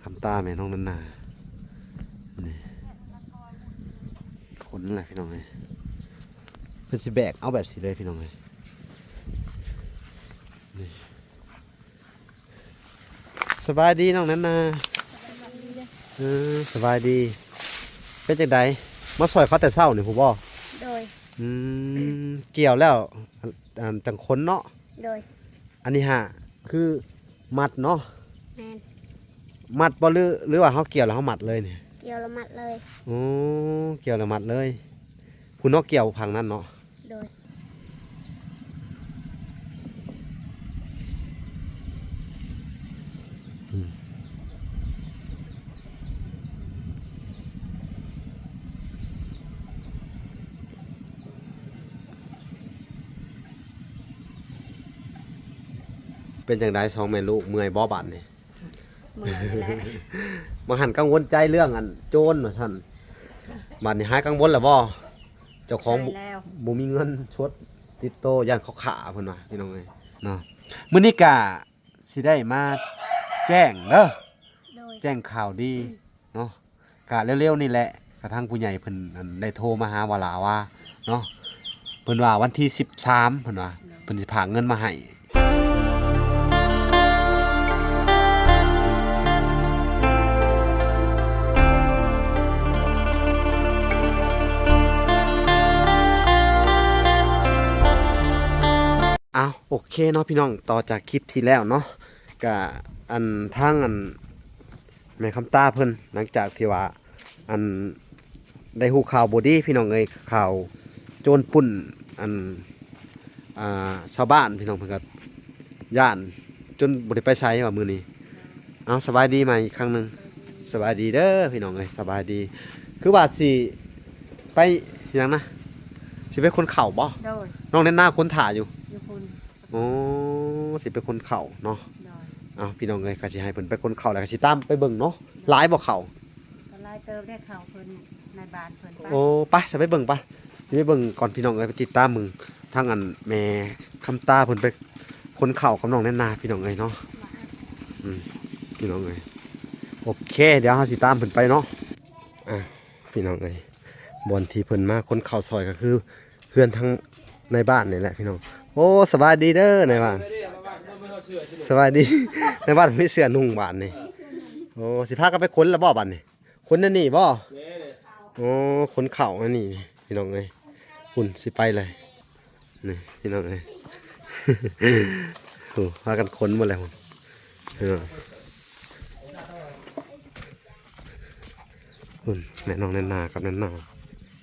ຄຳຕາແມ່ນ້ອງນັນນາ ນີ້ ຄົນນັ້ນແຫຼະພີ່ນ້ອງເອີຍ ເພິ່ນຊິແບກເອົາແບບຊີ້ເລີຍພີ່ນ້ອງເອີຍ ນີ້. ສະບາຍດີນ້ອງນັນນາ. ເອີ ສະບາຍດີ. ເປັນຈັ່ງໃດ ມາຊ່ອຍເຂົາແຕ່ເຊົ້ານີ້ພຸ້ນບໍ່? ໂດຍ. ອືມ ກ່ຽວແລ້ວ ອັນ ອັນ ຈັ່ງຂົນເນາະ? ໂດຍ. ອັນນີ້ຫາຄືມັດເນາະ? ແມ່ນ. ມັດບໍ່ ຫຼື ຫຼືວ່າເຮົາກ່ຽວແລ້ວເຮົາມັດເລີຍນີ້? ກ່ຽວແລ້ວມັດເລີຍ. ໂອ້ ກ່ຽວແລ້ວມັດເລີຍ. ພຸ້ນເນາະ ກ່ຽວຝັ່ງນັ້ນເນາະ? ໂດຍ. ອືມ ເປັນຈັ່ງໃດສອງແມ່ລູກ ເມື່ອຍບໍ່ບາດນີ້? ເມື່ອຍແລ້ວ. ບາງຫັ້ນກັງວົນໃຈເລື່ອງອັນໂຈນວ່າຊັ້ນ ບາດນີ້ຫາຍກັງວົນແລ້ວບໍ່? ເຈົ້າຂອງ ໃຊ່ແລ້ວ ບໍ່ມີເງິນສົດຕິດໂຕ ຢ້ານເຂົາຂ້າເພິ່ນວ່າ ພີ່ນ້ອງເອີຍເນາະ. ມື້ນີ້ກະຊິໄດ້ມາແຈ້ງເດີ ໂດຍ ແຈ້ງຂ່າວດີເນາະ. ກະເລັວໆນີ້ແຫຼະ ກະທາງຜູ້ໃຫຍ່ເພິ່ນ ອັນ ໄດ້ໂທມາຫາວາລາວ່າເນາະ ເພິ່ນວ່າວັນທີສິບສາມ ເພິ່ນວ່າ ໂດຍ ເພິ່ນຊິພາກເງິນມາໃຫ້. ອ້າວ ໂອເຄເນາະພີ່ນ້ອງ ຕໍ່ຈາກຄລິບທີ່ແລ້ວເນາະ ກະ ອັນ ທາງ ອັນ ແມ່ຄຳຕາເພິ່ນ ຫຼັງຈາກທີ່ວ່າ ອັນ ໄດ້ຮູ້ຂ່າວບໍ່ດີພີ່ນ້ອງເອີຍ ຂ່າວໂຈນປຸ້ນ ອັນ ອ່າ ຊາວບ້ານພີ່ນ້ອງ ເພິ່ນກໍຢ້ານຈົນບໍ່ໄດ້ໄປໃສວ່າມື້ນີ້. ເອົາ ສະບາຍດີໃໝ່ອີກຄັ້ງໜຶ່ງ. ສະບາຍດີເດີພີ່ນ້ອງເອີຍ ສະບາຍດີ. ຄືວ່າຊິໄປຫຍັງນະ ຊິໄປຂົນເຂົ້າບໍ່? ໂດຍ. ນ້ອງແນນນາຂົນຖ້າຢູ່ ຢູ່ພຸ້ນ. ໂອ້ ຊິໄປຂົນເຂົ້າເນາະ. ໂດຍ. ເອົາ ພີ່ນ້ອງເອີຍ ກໍຊິໃຫ້ເພິ່ນໄປຂົນເຂົ້າ ແລ້ວກໍຊິຕາມໄປເບິ່ງເນາະ. ໂດຍ. ຫຼາຍບໍ່ເຂົ້າ? ກໍຫຼາຍເຕີບເດ້ ເຂົ້າເພິ່ນ ໃນບ້ານເພິ່ນໄປ. ໂອ້ ໄປ ຊິໄປເບິ່ງ ໄປ ຊິໄປເບິ່ງກ່ອນພີ່ນ້ອງເອີຍ ໄປຕິດຕາມເບິ່ງທາງອັນແມ່ຄຳຕາເພິ່ນໄປຂົນເຂົ້າກັບນ້ອງແນນນາພີ່ນ້ອງເອີຍເນາະ. ອືມ ພີ່ນ້ອງເອີຍ ໂອເຄ ດຽວເຮົາຊິຕາມເພິ່ນໄປເນາະ. ອ່າ ພີ່ນ້ອງເອີຍ ບ່ອນທີ່ເພິ່ນມາຂົນເຂົ້າຊ່ອຍກໍຄື ເຮືອນທາງໃນບ້ານນີ້ແຫຼະພີ່ນ້ອງ. ໂອ້ ສະບາຍດີເດີນາຍບ້ານ. ສະບາຍດີ ນາຍບ້ານມີເສື້ອນຸ່ງບາດນີ້. ໂອ້ ຊິພາກັນໄປຂົນລະບໍ່ບາດນີ້? ຂົນອັນນີ້ບໍ່? ໂອ້ ຂົນເຂົ້າອັນນີ້ພີ່ນ້ອງເອີຍ. ພຸ້ນ ຊິໄປເລີຍ ນີ້ພີ່ນ້ອງເອີຍ. ໂອ້ ພາກັນຂົນໝົດແລ້ວພຸ້ນ ເອີ ພຸ້ນ ແມ່ນ້ອງແນນນາກັບແນນນາ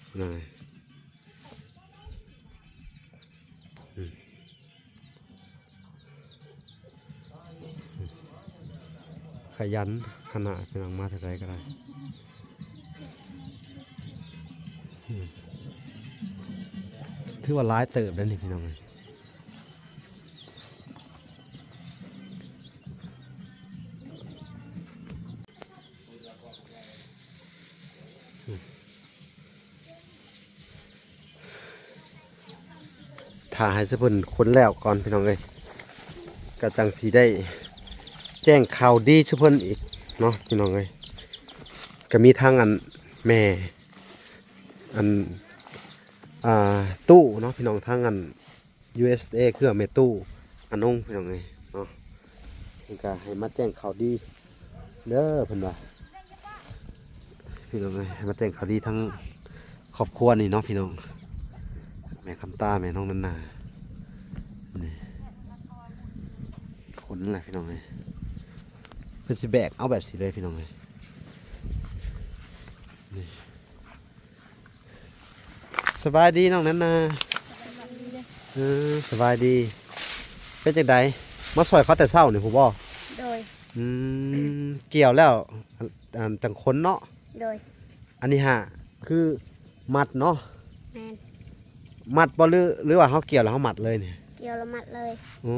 ພີ່ນ້ອງເອີຍ. ອືມ ຂະຫຍັນຂະໜາດ ພີ່ນ້ອງ ມາເທື່ອໃດກໍໄດ້. ອືມ ຖືວ່າຫຼາຍເຕີບແລ້ວນີ້ ພີ່ນ້ອງເອີຍ. ຖ້າໃຫ້ຊະເພິ່ນຂົນແລ້ວກ່ອນພີ່ນ້ອງເອີຍ ກະຈັ່ງຊິໄດ້ແຈ້ງຂ່າວດີຊະເພິ່ນອີກເນາະພີ່ນ້ອງເອີຍ. ກະມີທັງອັນແມ່ ອັນ ອ່າ ຕູ້ເນາະພີ່ນ້ອງ ທັງອັນ ຢູເອສເອ ຄືແມ່ຕູ້ອານົງພີ່ນ້ອງເອີຍເນາະ. ເພິ່ນກະໃຫ້ມາແຈ້ງຂ່າວດີເດີ ເພິ່ນວ່າ ພີ່ນ້ອງເອີຍ ໃຫ້ມາແຈ້ງຂ່າວດີທັງຄອບຄົວນີ້ເນາະພີ່ນ້ອງ. ແມ່ຄຳຕາ ແມ່ນ້ອງນັນນາ ນີ້ ຄົນນັ້ນແຫຼະພີ່ນ້ອງເອີຍ ເພິ່ນຊິແບກເອົາແບບຊີ້ເລີຍພີ່ນ້ອງເອີຍ ນີ້. ສະບາຍດີນ້ອງນັນນາ. ເອີ ສະບາຍດີ. ເປັນຈັ່ງໃດ ມາຊ່ອຍເຂົາແຕ່ເຊົ້ານີ້ພຸ້ນບໍ່? ໂດຍ. ອືມ ກ່ຽວແລ້ວ ອັນ ອັນ ຈັ່ງຂົນເນາະ? ໂດຍ. ອັນນີ້ຫາຄືມັດເນາະ? ແມ່ນ. ມັດບໍ່ ຫຼື ຫຼືວ່າເຮົາກ່ຽວແລ້ວເຮົາມັດເລີຍນີ້? ກ່ຽວແລ້ວມັດເລີຍ. ໂອ້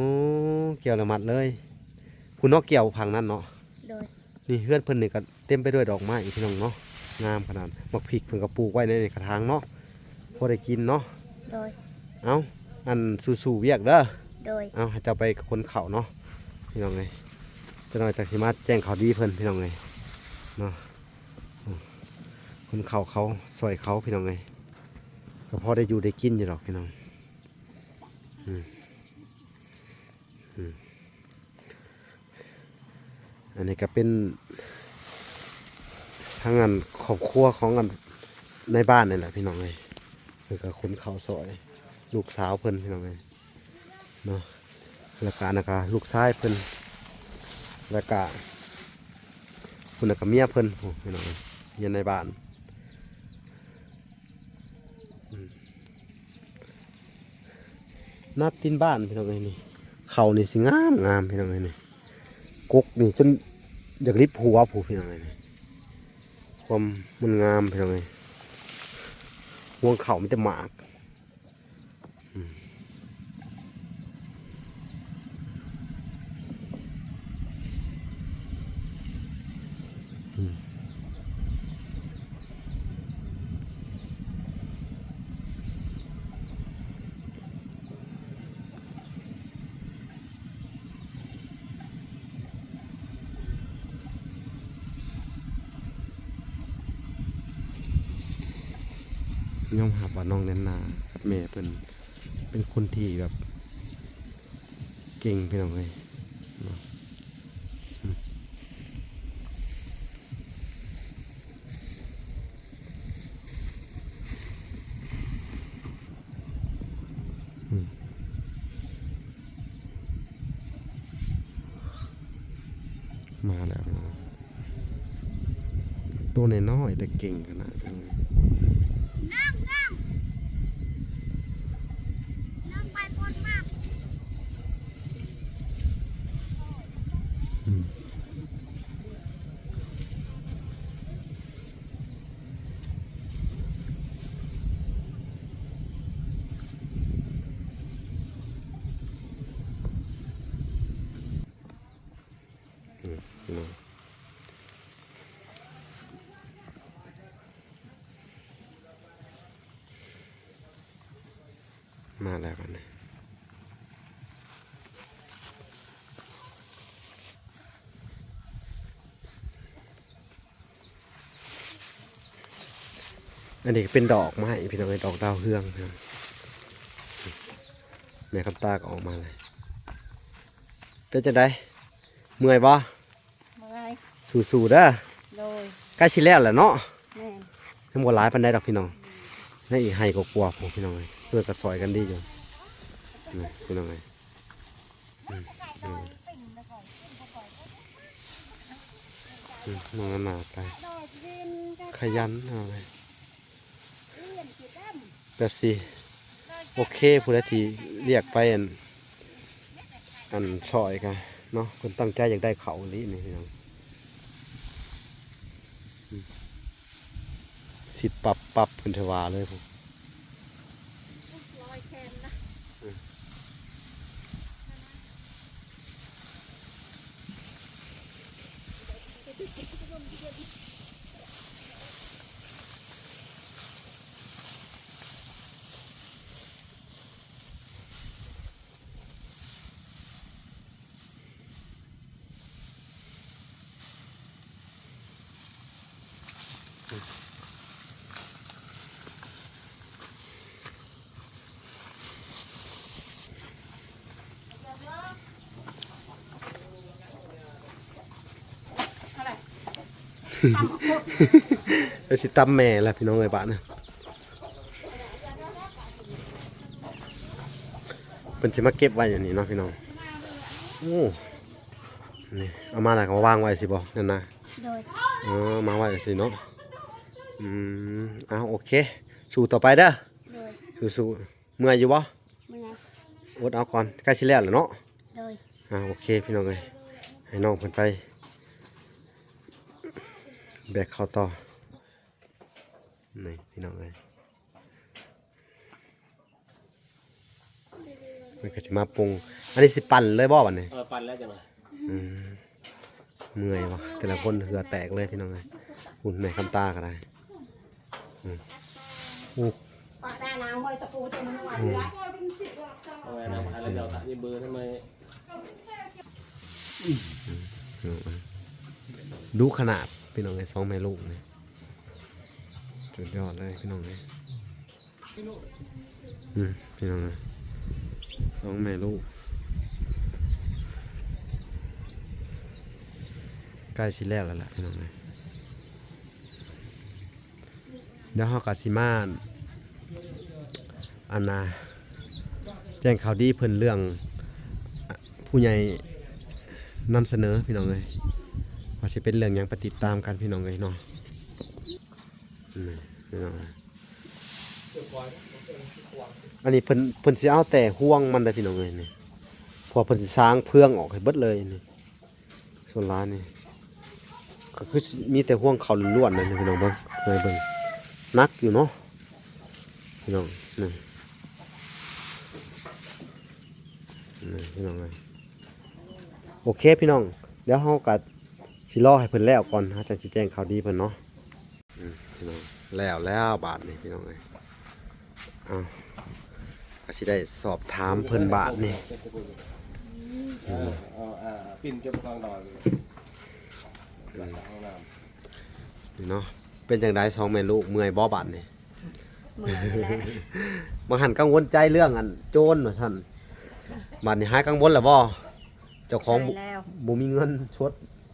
ກ່ຽວແລ້ວມັດເລີຍ. ພຸ້ນເນາະ ກ່ຽວຝັ່ງນັ້ນເນາະ? ໂດຍ. ນີ້ເຮືອນເພິ່ນນີ້ກໍເຕັມໄປດ້ວຍດອກໄມ້ພີ່ນ້ອງເນາະ ງາມຂະໜາດ. ໝາກພິກເພິ່ນກໍປູກໄວ້ໃນກະຖາງເນາະ ພໍໄດ້ກິນເນາະ. ໂດຍ. ເອົ້າ ອັນ ສູ້ໆວຽກເດີ. ໂດຍ. ເອົ້າ ໃຫ້ເຈົ້າໄປຂົນເຂົ້າເນາະ ພີ່ນ້ອງເອີຍ. ຈັກໜ່ອຍຈັກຊິມາແຈ້ງຂ່າວດີເພິ່ນພີ່ນ້ອງເອີຍເນາະ. ອືມ ຄົນເຂົາ ເຂົາຊ່ອຍເຂົາພີ່ນ້ອງເອີຍ ກໍພໍໄດ້ຢູ່ໄດ້ກິນຢູ່ດອກພີ່ນ້ອງ. ອືມ ອືມ ອັນນີ້ກໍເປັນທາງອັນຄອບຄົວຂອງອັນໃນບ້ານນີ້ແຫຼະພີ່ນ້ອງເອີຍ. ເພິ່ນກໍຂົນເຂົ້າຊ່ອຍລູກສາວເພິ່ນພີ່ນ້ອງເອີຍເນາະ. ແລ້ວກໍອັນນັ້ນກໍລູກຊາຍເພິ່ນ ແລ້ວກໍພຸ້ນນະກໍເມຍເພິ່ນ ໂອ້ ພີ່ນ້ອງເອີຍ ເມຍໃນບ້ານ. ອືມ ນາຕີນບ້ານພີ່ນ້ອງເອີຍນີ້ ເຂົ້ານີ້ຊິງາມໆ ພີ່ນ້ອງເອີຍນີ້ ກົກນີ້ຈົນຢາກລິບຫົວພຸ້ນພີ່ນ້ອງເອີຍນີ້ ຄວາມມັນງາມພີ່ນ້ອງເອີຍ ຮວງເຂົ້າມີແຕ່ໝາກ. ອືມ ອືມ ຍອມຮັບວ່ານ້ອງແນນນາກັບແມ່ເພິ່ນເປັນຄົນທີ່ແບບເກັ່ງພີ່ນ້ອງເອີຍເນາະ. ອືມ ອືມ ມາແລ້ວພີ່ນ້ອງ ໂຕນ້ອຍໆ ແຕ່ເກັ່ງຂະໜາດ ນັ່ງ ນັ່ງ ນັ່ງໄປປົນມາ ອືມ. ອືມ ພີ່ນ້ອງ ມາແລ້ວບັດນີ້. ອັນນີ້ກໍເປັນດອກໄມ້ພີ່ນ້ອງເອີຍ ດອກດາວເຮືອງພີ່ນ້ອງ. ແມ່ຄຳຕາກໍອອກມາເລີຍ ເປັນຈັ່ງໃດ ເມື່ອຍບໍ່? ເມື່ອຍ ສູ້ໆເດີ. ໂດຍ ໃກ້ຊິແລ້ວແຫຼະເນາະ. ແມ່ນ ຍັງບໍ່ຫຼາຍປານໃດດອກພີ່ນ້ອງ ໃນອີກໄຮ່ກໍກວ່າພຸ້ນພີ່ນ້ອງເອີຍ ເພິ່ນກໍຊ່ອຍກັນດີຢູ່ ນີ້ພີ່ນ້ອງເອີຍ. ອືມ ອືມ ນ້ອງນານາໄປ ຂະຫຍັນເອົາເລີຍ ແບບຊິໂອເຄ ຜູ້ໃດທີ່ວຽກໄປອັນ ອັນຊ່ອຍກະເນາະ ເພິ່ນຕັ້ງໃຈຢາກໄດ້ເຂົ້າອີ່ຫຼີນີ້ພີ່ນ້ອງ. ອືມ ສິດປັບໆ ເພິ່ນຖະຫວາເລີຍພຸ້ນ. ລອຍແຂນນະ ອືມ. ເອີ ຊິຕຳແມ່ລະພີ່ນ້ອງເອີຍ ບາດນີ້ ເພິ່ນຊິມາເກັບໄວ້ຢູ່ນີ້ເນາະພີ່ນ້ອງ. ໂອ້ ນີ້ເອົາມາແລ້ວກໍມາວາງໄວ້ຊິບໍ່ ນັ້ນນະ? ໂດຍ ເອີ ມາໄວ້ຊິເນາະ. ອືມ ເອົາ ໂອເຄ ສູ້ຕໍ່ໄປເດີ. ໂດຍ ສູ້ໆ. ເມື່ອຍຢູ່ບໍ່? ເມື່ອຍ ອົດເອົາກ່ອນ ໃກ້ຊິແລ້ວແຫຼະເນາະ. ໂດຍ ອ່າ ໂອເຄ ພີ່ນ້ອງເອີຍ ໃຫ້ນ້ອງເພິ່ນໄປແບກເຂົ້າຕໍ່ ນີ້ພີ່ນ້ອງເອີຍ. ມັນກໍຊິມາປຸງ ອັນນີ້ຊິປັ່ນເລີຍບໍ່ບັດນີ້? ເອີ ປັ່ນແລ້ວຈັ່ງນະ. ອືມ ເມື່ອຍວະ ແຕ່ລະຄົນເຫື່ອແຕກເລີຍພີ່ນ້ອງເອີຍ. ພຸ້ນແມ່ຄຳຕາກໍໄດ້ ອືມ ໂອ້ ປາດານາງຫ້ອຍຕະປູຕົວນ້ອຍ ອືມ ເອົາໄວ້ນຳ ໃຫ້ລະເຈົ້າຕະນີ້ເບີທຳໄມ? ອືມ ดุขนาดพี่น้องเอ้ย สองแม่ลูกนี่ สุดยอดเลยพี่น้องเอ้ย อืม พี่น้องเอ้ย สองแม่ลูก ใกล้สิแล้วแล้วล่ะพี่น้องเอ้ย เดี๋ยวเราก็สิมา อันน่ะ แจ้งข่าวดีเพิ่นเรื่อง ผู้ใหญ่นำเสนอพี่น้องเอ้ย ว่าสิเป็นเรื่องหยัง ไปติดตามกันพี่น้องเอ้ยเนาะ นี่พี่น้องเอ้ย อันนี้เพิ่น เพิ่นสิเอาแต่ห่วงมันเด้อพี่น้องเอ้ยนี่ เพราะว่าเพิ่นสิสร้างเฟืองออกให้เบิดเลยนี่ ส่วนหลายนี่ ก็คือสิมีแต่ห่วงข้าวล้วนๆ เลยนี่พี่น้องเบิ่ง ใส่เบิ่ง หนักอยู่เนาะ พี่น้อง นี่ นี่พี่น้องเอ้ย โอเคพี่น้อง เดี๋ยวเราก็สิรอให้เพิ่นแล้วก่อน เราจั่งสิแจ้งข่าวดีเพิ่นเนาะ อืม พี่น้อง แล้ว แล้วบาดนี้พี่น้องเอ้ย เอ้า ก็สิได้สอบถามเพิ่นบาดนี้ เออ เอา อ่า ปิ้นจนทางดอย อืม นี่เนาะ เป็นจั่งใด๋สองแม่ลูก เมื่อยบ่บาดนี้ เมื่อยแหละ บางหั้นกังวลใจเรื่องอันโจรว่าซั่น บาดนี้หายกังวลแล้วบ่ เจ้าของบ่ ใช่แล้ว บ่มีเงินสด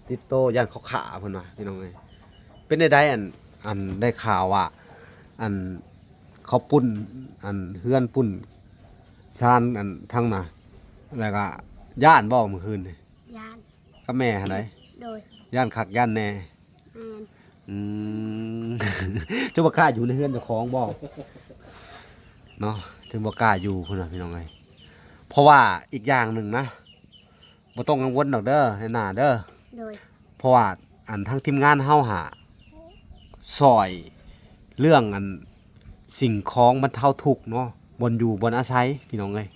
ติดโต ย่านเขาฆ่าเพิ่นว่า พี่น้องเอ้ย เป็นจั่งใด๋อัน อันได้ข่าวว่า อันเขาปุ้น อันเฮือนปุ้นซาน อันทางน่ะ แล้วก็ย้านบ่มื้อคืนนี่ ย้าน กับแม่หั่นใด๋ โดย ย้านคักย้านแน่ แม่น อืม จนบ่กล้าอยู่ในเฮือนเจ้าของบ่ เนาะ จนบ่กล้าอยู่พุ้นน่ะพี่น้องเอ้ย เพราะว่าอีกอย่างหนึ่งนะ บ่ต้องกังวลดอกเด้อ นายหน้าเด้อ โดย เพราะว่าอันทางทีมงานเฮาหาซ่อยเรื่องอันสิ่งของบรรเทาทุกข์เนาะ บ่อนอยู่บ่อนอาศัยพี่น้องเอ้ย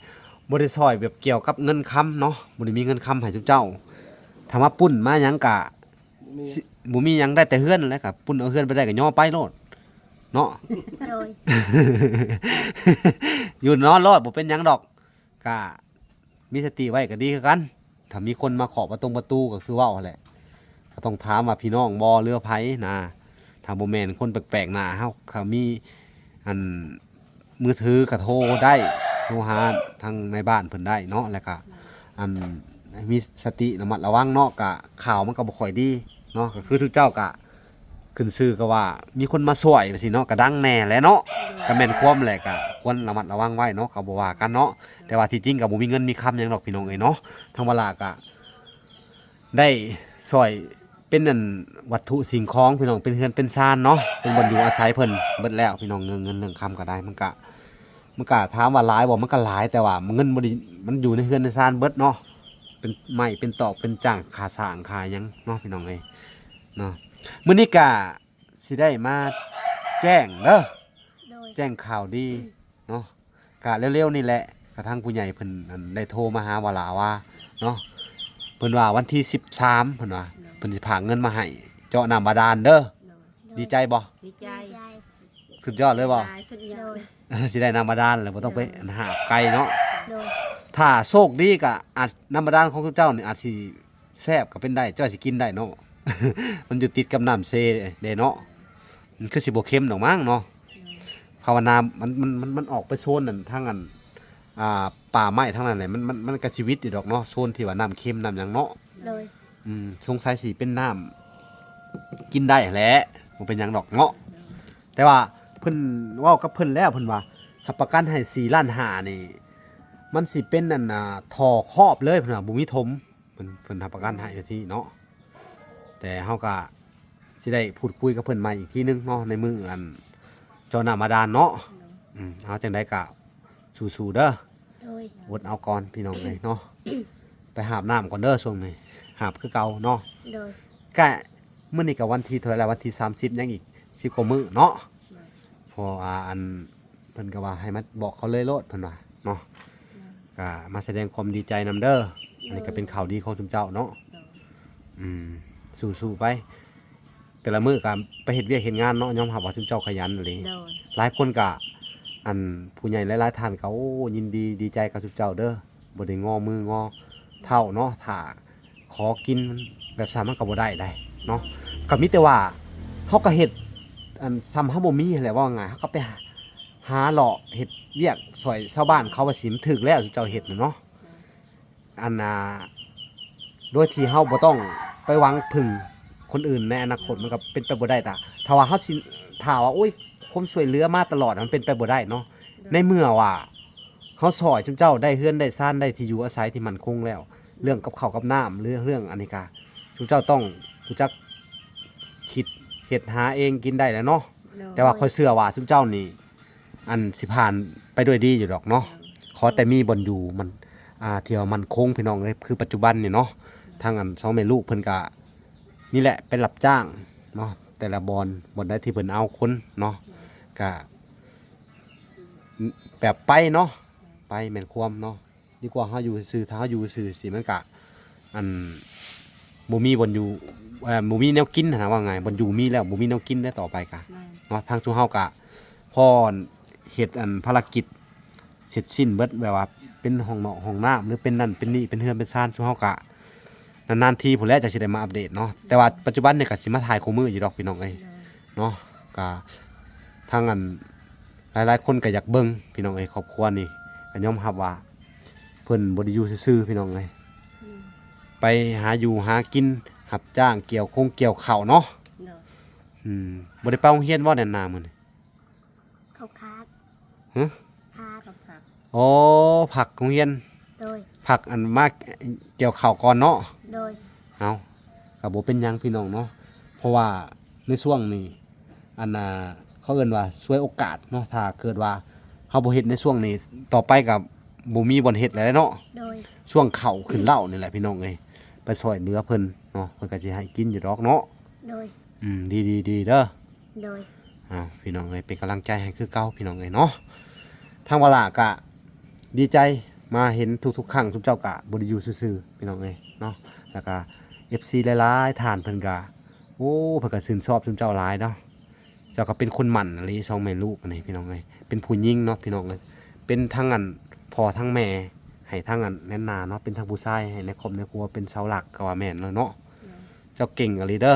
บ่ได้ซ่อยแบบเกี่ยวกับเงินคำเนาะ บ่ได้มีเงินคำให้ซุมเจ้า ถ้ามาปุ้นมาหยังกะ บ่มี สิ บ่มีหยัง ได้แต่เฮือนนั่นแหละ กะปุ้นเอาเฮือนไปได้กะย่อไปโลดเนาะ โดย อยู่นอนโลด บ่เป็นหยังดอก กะ มีสติไว้ก็ดีคือกัน ถ้ามีคนมาเคาะประตงประตูก็คือเว้าหั้นแหละ ก็ต้องถามว่าพี่น้องบ่หรือว่าไผนะ ถ้าบ่แม่นคนแปลกๆหน้าเฮา ถ้ามีอันมือถือก็โทรได้ โทรหาทางนายบ้านเพิ่นได้เนาะ แล้วก็อันมีสติระมัดระวังเนาะ ก็ข่าวมันก็บ่ค่อยดีเนาะ ก็คือทุกเจ้าก็ ขึ้นชื่อก็ว่ามีคนมาซ่อยว่าซี่เนาะ ก็ดังแน่แหละเนาะ ก็แม่นความแหละ ก็ควรระมัดระวังไว้เนาะ ก็บ่ว่ากันเนาะ แต่ว่าที่จริงก็บ่มีเงินมีคำหยังดอกพี่น้องเอ้ยเนาะ ทางวาลาก็ได้ซ่อยเป็นอันวัตถุสิ่งของพี่น้อง เป็นเฮือนเป็นซานเนาะ เป็นบ่อนอยู่อาศัยเพิ่นเบิดแล้วพี่น้อง เรื่องเงินเรื่องคำก็ได้ มันก็ มันก็ถามว่าหลายบ่ มันก็หลาย แต่ว่าเงินบ่ได้ มันอยู่ในเฮือนในซานเบิดเนาะ เป็นไม้เป็นตอกเป็นจ้างค่าสร้างค่าหยังเนาะพี่น้องเอ้ยเนาะ มื้อนี้ก็ สิได้มาแจ้งเด้อ โดย แจ้งข่าวดีเนาะ กะเร็วๆนี่แหละ กะทางผู้ใหญ่เพิ่น อัน ได้โทรมาหาวาลาว่าเนาะ เพิ่นว่าวันที่สิบสาม เพิ่นว่า โดย เพิ่นสิฝากเงินมาให้เจาะน้ำบาดาลเด้อ โดย ดีใจบ่ ดีใจ ดีใจ สุดยอดเลยบ่ หลายสุดยอด โดย สิได้น้ำบาดาลแล้ว บ่ต้องไป โดย หาบไกลเนาะ โดย ถ้าโชคดีกะอาจ น้ำบาดาลของเจ้านี่อาจสิ แซ่บก็เป็นได้ เจ้าสิกินได้เนาะ มันอยู่ติดกับน้ำเซเด้เนาะ มันคือสิบ่เค็มดอกมั้งเนาะ ภาวนา มัน มัน มัน มันออกไปโซนนั่น ทางอัน อ่า ป่าไม้ทางนั้นแหละ มัน มัน มันก็ชีวิตอยู่ดอกเนาะ โซนที่ว่าน้ำเค็มน้ำหยังเนาะ โดย อืม สงสัยสิเป็นน้ำกินได้แหละ บ่เป็นหยังดอกเนาะ แต่ว่าเพิ่นเว้ากับเพิ่นแล้ว เพิ่นว่ารับประกันให้สี่ล้านห้านี่ มันสิเป็นอันน่ะ ท่อครอบเลย เพิ่นว่าบ่มีถม เพิ่น เพิ่นรับประกันให้จั่งซี้เนาะ แต่เฮาก็สิได้พูดคุยกับเพิ่นใหม่อีกทีหนึ่งเนาะ ในมื้ออันเจาะน้ำบาดาลเนาะ โดย อืม เอาจั่งใดก็สู้ๆเด้อ โดย อดเอาก่อนพี่น้องเอ้ยเนาะ ไปหาบน้ำก่อนเด้อ ช่วงนี้ หาบคือเก่าเนาะ โดย กะมื้อนี้ก็วันที่เท่าไหร่ละ วันที่สามสิบ ยังอีกสิบกว่ามื้อเนาะ โดย เพราะว่าอัน เพิ่นก็ว่าให้มาบอกเขาเลยโลด เพิ่นว่าเนาะ โดย ก็มาแสดงความดีใจนำเด้อ อันนี้ก็เป็นข่าวดีของซุมเจ้าเนาะ โดย อืม สู้ๆไป แต่ละมื้อก็ไปเฮ็ดเวียกเฮ็ดงานเนาะ ยอมรับว่าซุมเจ้าขยันอีหลี โดย หลายคนก็ อัน ผู้ใหญ่หลายๆท่านก็ โอ้ ยินดีดีใจกับซุมเจ้าเด้อ บ่ได้งอมืองอเท้าเนาะ ถ้าขอกิน ແບບຊັ້ນມັນກໍບໍ່ໄດ້ໃດເນາະ. ກໍມີແຕ່ວ່າເຮົາກໍເຮັດ ອັນ ສ່ຳເຮົາບໍ່ມີຫັ້ນແຫຼະ ເວົ້າງ່າຍ ເຮົາກໍໄປຫາ ຫາເລາະເຮັດວຽກຊ່ອຍຊາວບ້ານເຂົາວ່າຊິ ມັນຖືກແລ້ວເຈົ້າເຮັດນະເນາະ. ອັນ ອ່າ ໂດຍທີ່ເຮົາບໍ່ຕ້ອງໄປຫວັງເພິ່ງຄົນອື່ນໃນອະນາຄົດ ມັນກໍເປັນໄປບໍ່ໄດ້. ຖ້າ ຖ້າວ່າເຮົາຊິ ຖ້າວ່າ ໂອ້ຍ ຄວາມຊ່ວຍເຫຼືອມາຕະຫຼອດ ມັນເປັນໄປບໍ່ໄດ້ເນາະ. ໃນເມື່ອວ່າເຮົາຊ່ອຍຊຸມເຈົ້າໄດ້ເຮືອນໄດ້ຊານ ໄດ້ທີ່ຢູ່ອາໄສທີ່ໝັ້ນຄົງແລ້ວ ເລື່ອງກັບເຂົ້າກັບນ້ຳ ຫຼື ເລື່ອງອັນນີ້ກະ ຊຸມເຈົ້າຕ້ອງຮູ້ຈັກຄິດເຮັດຫາເອງກິນໄດ້ແລ້ວເນາະ. ໂດຍ ແຕ່ວ່າຂ້ອຍເຊື່ອວ່າຊຸມເຈົ້ານີ້ ອັນ ຊິຜ່ານໄປດ້ວຍດີຢູ່ດອກເນາະ. ໂດຍ ຂໍແຕ່ມີບ່ອນຢູ່ມັນ ອ່າ ທີ່ວ່າໝັ້ນຄົງ ພີ່ນ້ອງເອີຍ. ຄືປັດຈຸບັນນີ້ເນາະ ໂດຍ ທາງອັນສອງແມ່ລູກເພິ່ນກະ ນີ້ແຫຼະ ໄປຮັບຈ້າງເນາະ ແຕ່ລະບ່ອນ ບ່ອນໃດທີ່ເພິ່ນເອົາຄົນເນາະ ໂດຍ ກະ ແບບໄປເນາະ ໂດຍ ໄປແມ່ນຄວາມເນາະ. ດີກວ່າເຮົາຢູ່ຊື່ໆ ຖ້າເຮົາຢູ່ຊື່ຊິ ມັນກະ ອັນ ບໍ່ມີບ່ອນຢູ່ ເອີ ບໍ່ມີແນວກິນຫັ້ນນະ ວ່າງ່າຍ ບ່ອນຢູ່ມີແລ້ວ ບໍ່ມີແນວກິນແລ້ວຕໍ່ໄປກະ ແມ່ນ ເນາະ. ທາງຊຸມເຮົາກະພໍເຮັດ ອັນ ພາລະກິດເສັດສິ້ນເບິດ ແບບວ່າເປັນຫ້ອງນອກຫ້ອງນ້ຳ ຫຼື ເປັນນັ້ນເປັນນີ້ ເປັນເຮືອນເປັນຊານ ຊຸມເຮົາກະນານໆທີພຸ້ນແຫຼະ ຈັ່ງຊິໄດ້ມາອັບເດດເນາະ. ແຕ່ວ່າປັດຈຸບັນນີ້ກະຊິມາຖ່າຍຄູ່ມື້ຢູ່ດອກ ພີ່ນ້ອງເອີຍ ໂດຍ ເນາະ. ກະທາງ ອັນ ຫຼາຍໆຄົນກໍຢາກເບິ່ງ ພີ່ນ້ອງເອີຍ. ຄອບຄົວນີ້ກໍຍອມຮັບວ່າເພິ່ນບໍ່ໄດ້ຢູ່ຊື່ໆ ພີ່ນ້ອງເອີຍ ອືມ ໄປຫາຢູ່ຫາກິນ ຮັບຈ້າງກ່ຽວຄົງກ່ຽວເຂົ້າເນາະ. ໂດຍ ອືມ ບໍ່ໄດ້ໄປໂຮງຮຽນບໍ່ແດ່ນາມື້ນີ້? ເຂົາຂາດ ຮະ? ຂາດ ເຂົາພັກ ອໍ ພັກໂຮງຮຽນ ໂດຍ ພັກ ອັນ ມາກ່ຽວເຂົ້າກ່ອນເນາະ. ໂດຍ ເອົາ ກໍບໍ່ເປັນຫຍັງ ພີ່ນ້ອງເນາະ ເພາະວ່າໃນຊ່ວງນີ້ ອັນ ອ່າ ເຂົາເອີ້ນວ່າສວຍໂອກາດເນາະ. ຖ້າເກີດວ່າເຮົາບໍ່ເຮັດໃນຊ່ວງນີ້ ຕໍ່ໄປກໍບໍ່ມີບ່ອນເຮັດແລ້ວເນາະ. ໂດຍ ຊ່ວງເຂົ້າຂຶ້ນເລົ້ານີ້ແຫຼະ ພີ່ນ້ອງເອີຍ ໄປຊ່ອຍເຫຼືອເພິ່ນເນາະ ເພິ່ນກໍຊິໃຫ້ກິນຢູ່ດອກເນາະ. ໂດຍ ອືມ ດີໆໆເດີ. ໂດຍ ເອົາ ພີ່ນ້ອງເອີຍ ເປັນກຳລັງໃຈໃຫ້ຄືເກົ່າ ພີ່ນ້ອງເອີຍເນາະ. ທາງວາລາກະດີໃຈມາເຫັນທຸກໆຄັ້ງ ຊຸມເຈົ້າກະບໍ່ໄດ້ຢູ່ຊື່ໆ ພີ່ນ້ອງເອີຍເນາະ. ແລ້ວກະເອັຟຊີຫຼາຍໆທ່ານເພິ່ນກະ ໂອ້ ເພິ່ນກະຊື່ນຊອບຊຸມເຈົ້າຫຼາຍເນາະ. ເຈົ້າກໍເປັນຄົນໝັ້ນອີ່ຫຼີ ສອງແມ່ລູກນີ້ ພີ່ນ້ອງເອີຍ ເປັນຜູ້ຍິງເນາະ ພີ່ນ້ອງເອີຍ ເປັນທັງ ອັນ ພໍ່ທັງແມ່ໃຫ້ທາງ ອັນ ແນນນາເນາະ ເປັນທັງຜູ້ຊາຍໃຫ້ໃນຄອບໃນຄົວ ເປັນເສົາຫຼັກກໍວ່າແມ່ນແລ້ວເນາະ. ໂດຍ ເຈົ້າເກັ່ງອີ່ຫຼີເດີ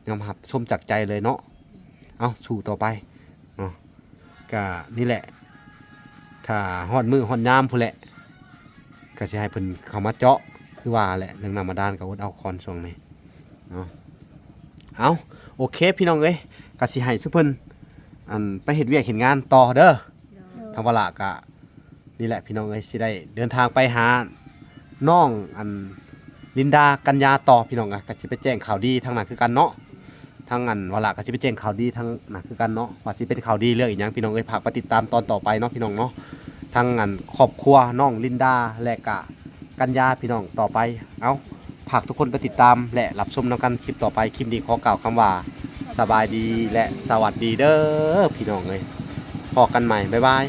ຍອມຮັບຊົມຈາກໃຈເລີຍເນາະ. ເອົາ ສູ້ຕໍ່ໄປເນາະ. ກະນີ້ແຫຼະ ຖ້າຮອດມື້ຮອດຍາມພຸ້ນແຫຼະ ກະຊິໃຫ້ເພິ່ນເຂົ້າມາເຈາະ ຄືວ່າແຫຼະ ເລື່ອງນ້ຳບາດານກະອົດເອົາກ່ອນຊ່ວງນີ້ເນາະ. ເອົາ ໂອເຄ ພີ່ນ້ອງເອີຍ ກະຊິໃຫ້ຊຸມເພິ່ນ ອັນ ໄປເຮັດວຽກເຮັດງານຕໍ່ເດີ. ໂດຍ ທາງວາລາກະ ນີ້ແຫຼະ ພີ່ນ້ອງເອີຍ ຊິໄດ້ເດີນທາງໄປຫານ້ອງ ອັນ ລິນດາ ກັນຍາ ຕໍ່ ພີ່ນ້ອງ. ກະຊິໄປແຈ້ງຂ່າວດີທາງນັ້ນຄືກັນເນາະ. ທາງ ອັນ ວາລາກະຊິໄປແຈ້ງຂ່າວດີທາງນັ້ນຄືກັນເນາະ ວ່າຊິເປັນຂ່າວດີເລື່ອງອີ່ຫຍັງ ພີ່ນ້ອງເອີຍ. ຝາກໄປຕິດຕາມຕອນຕໍ່ໄປເນາະ ພີ່ນ້ອງເນາະ. ທາງ ອັນ ຄອບຄົວນ້ອງລິນດາ ແລະກະກັນຍາ ພີ່ນ້ອງ ຕໍ່ໄປ. ເອົາ ຝາກທຸກຄົນໄປຕິດຕາມ ແລະ ຮັບຊົມນຳກັນຄລິບຕໍ່ໄປ. ຄລິບນີ້ຂໍກ່າວຄຳວ່າ ສະບາຍດີ ແລະ ສະຫວັດດີເດີ ພີ່ນ້ອງເອີຍ. ພໍ້ກັນໃໝ່ ບາຍບາຍ.